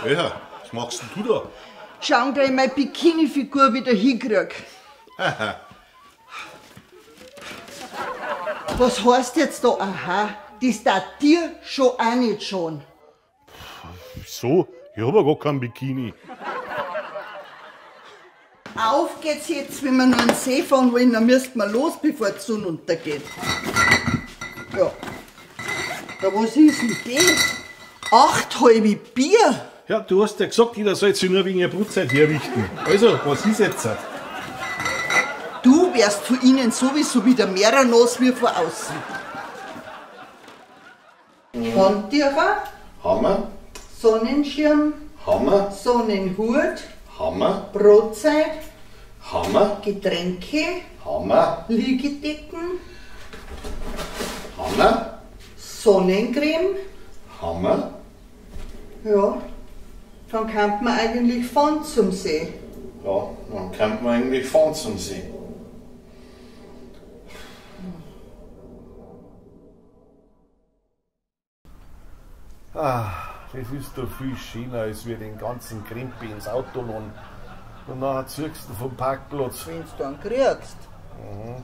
Ja, was machst denn du da? Schauen, dass ich meine Bikini-Figur wieder hinkrieg. Was heißt jetzt da, aha? Das darf dir schon auch nicht schon. Wieso? Ich hab ja gar kein Bikini. Auf geht's jetzt, wenn wir noch einen See fahren wollen, dann müssen wir los, bevor die Sonne untergeht. Ja. Ja, was ist denn das? 8 halbe Bier? Ja, du hast ja gesagt, jeder soll sich nur wegen der Brotzeit herrichten. Also, was ist jetzt? Du wärst von ihnen sowieso wieder mehr nass wie von außen. Handtücher? Hammer. Sonnenschirm? Hammer. Sonnenhut? Hammer. Brotzeit? Hammer. Getränke? Hammer. Liegedecken? Hammer. Sonnencreme? Hammer. Ja, dann kann man eigentlich fahren zum See. Ja, dann kann man eigentlich fahren zum See. Ah, das ist doch viel schöner, als wir den ganzen Krempel ins Auto laden. Und nachher ziehst du vom Parkplatz. Wenn du dann kriegst. Mhm.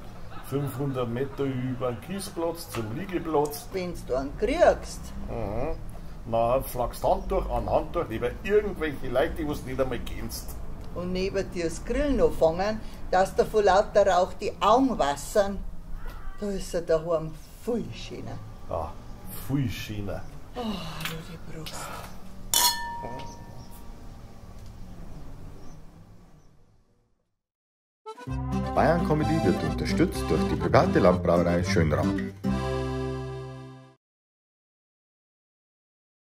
500 Meter über den Kiesplatz zum Liegeplatz. Wenn du dann kriegst. Mhm. Nachher flachst Handtuch an Handtuch neben irgendwelche Leute, die du nicht einmal kennst. Und neben dir das Grillen noch fangen, dass da vor lauter Rauch die Augen wassern. Da ist er daheim viel schöner. Ja, viel schöner. Oh, die Brust. Bayern Comedy wird unterstützt durch die private Landbrauerei Schönram.